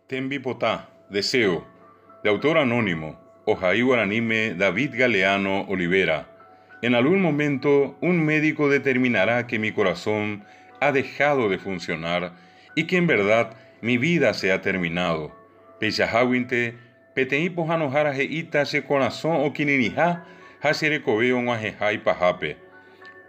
Tembipota, Deseo, de autor anónimo, ohai guaraníme David Galeano Olivera. En algún momento un médico determinará que mi corazón ha dejado de funcionar y que en verdad mi vida se ha terminado. Peichaháguinte peteĩ pohãnohára he'íta che korasõ okirirĩha ha che rekove og̃uahẽha ipahápe.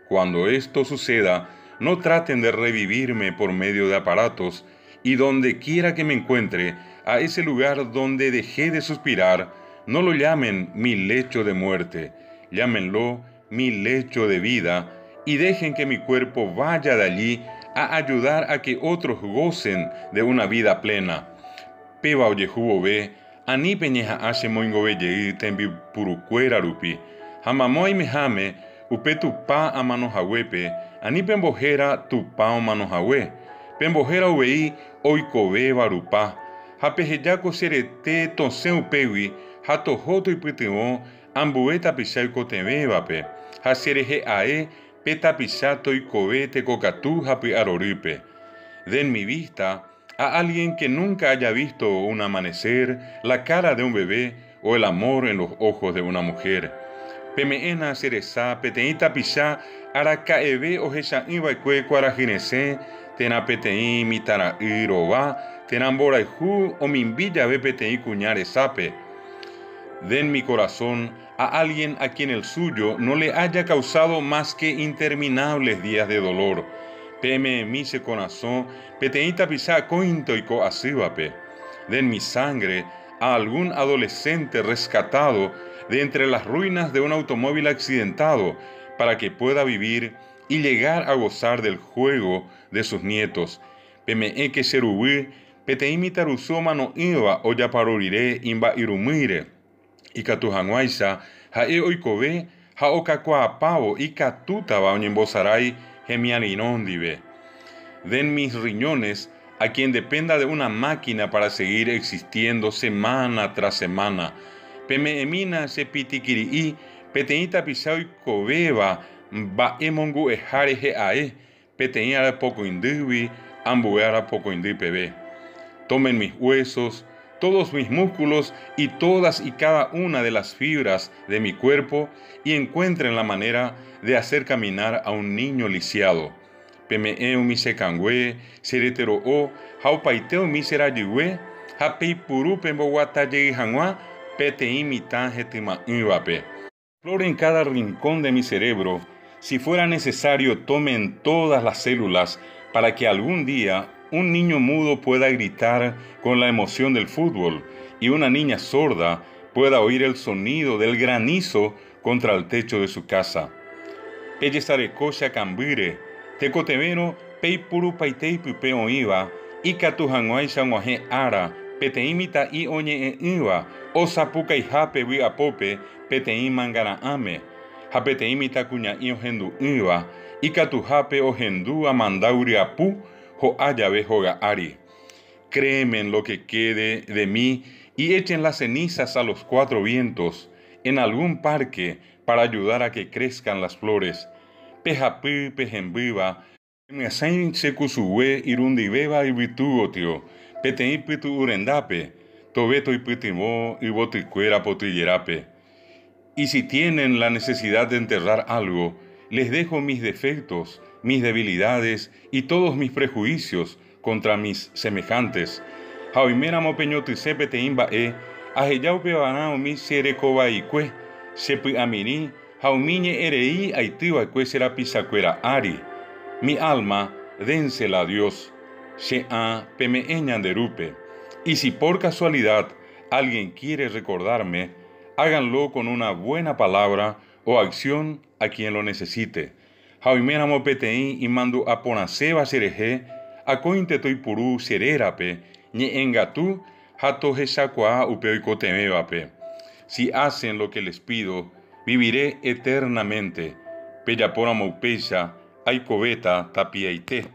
Cuando esto suceda, no traten de revivirme por medio de aparatos y donde quiera que me encuentre, a ese lugar donde dejé de suspirar, no lo llamen mi lecho de muerte, llámenlo mi lecho de vida y dejen que mi cuerpo vaya de allí a ayudar a que otros gocen de una vida plena. Péva ojehu vove, ani peñeha'ã chemoingove jey tembipurukuéra rupi, ha mamo aimeháme upe tupa amano haguépe, ani pembohéra tupa omano hague, pembohéra uvei oikovéva rupa, ha peheja ko che rete tosẽ upégui ha toho toipytyvõ ambue tapicha oikotevẽvape, ha che rehe ae pe tapicha toikove tekokatu ha py'arorýpe. Den mi vista a alguien que nunca haya visto un amanecer, la cara de un bebé o el amor en los ojos de una mujer. Peme'ẽna che resa peteĩ tapicha araka'eve ohecha'ỹva'ekue kuarahyresẽ térã peteĩ mitãra'y rova térã mborayhu omimbi jave peteĩ kuña resápe. Den mi corazón a alguien a quien el suyo no le haya causado más que interminables días de dolor. Peme'ẽmi che korasõ peteĩ tapicha akóinte oiko asývape. Den mi sangre a algún adolescente rescatado de entre las ruinas de un automóvil accidentado para que pueda vivir y llegar a gozar del juego de sus nietos. Peme'ẽke che ruguy peteĩ mitãrusu omano'ỹva ojaparo rire imba'yrumýire, ikatu hag̃uáicha ha'e oikove ha okakuaapávo ikatútava oñembosarái hemiarirõ ndive. Den mis riñones a quien dependa de una máquina para seguir existiendo semana tras semana. Peme'ẽmína che pitikiri'i peteĩ tapicha oikovéva mba'e mongu'eha rehe ae, peteĩ arapokõindýgui ambue arapokõindy peve. Tomen mis huesos, todos mis músculos y todas y cada una de las fibras de mi cuerpo y encuentren la manera de hacer caminar a un niño lisiado. Peme'ẽ umi che kangue, che rete ro'o ha opaite umi che rajygue ha peipuru pemboguata jey hag̃ua peteĩ mitã hetyma'ỹvape. Exploren cada rincón de mi cerebro, si fuera necesario tomen todas las células para que algún día un niño mudo pueda gritar con la emoción del fútbol y una niña sorda pueda oír el sonido del granizo contra el techo de su casa. Pejesareko che akãmbýre, tekotevẽrõ peipurupaite ipype oĩva ikatu hag̃uáicha og̃uahẽ ára peteĩ mitã'i oñe'ẽ'ỹva osapukaihápe vy'apópe peteĩ mangara'ãme ha peteĩ mitãkuña'i ohendu'ỹva ikatuhápe ohendu amandáu ryapu ho'a jave hóga ári. Cremen lo que quede de mí y echen las cenizas a los cuatro vientos en algún parque para ayudar a que crezcan las flores. Pehapy pe hembýva, pemyasãi che kusugue irundivéva yvytu gotyo, peteĩ pytu'u rendápe, tove toipytyvõ yvotykuéra potyjerápe. Y si tienen la necesidad de enterrar algo, les dejo mis defectos, mis debilidades y todos mis prejuicios contra mis semejantes. Ha oiméramo peñotyse peteĩ mba'e, aheja upevarã umi che rekovaikue, che py'amirĩ ha umi ñe'ẽrei aityva'ekue che rapichakuéra ári. Mi alma, dénsela a Dios. Che ã peme'ẽ ñande Rúpe. Y si por casualidad alguien quiere recordarme, háganlo con una buena palabra o acción a quien lo necesite. Ha oiméramo peteĩ imandu'a porãséva cherehe, akóinte toipuru che rérape ñe'ẽngatu ha tohechakuaa upe oikotevẽvape. Si hacen lo que les pido, viviré eternamente. Pejapóramo upéicha, aikovéta tapiaite.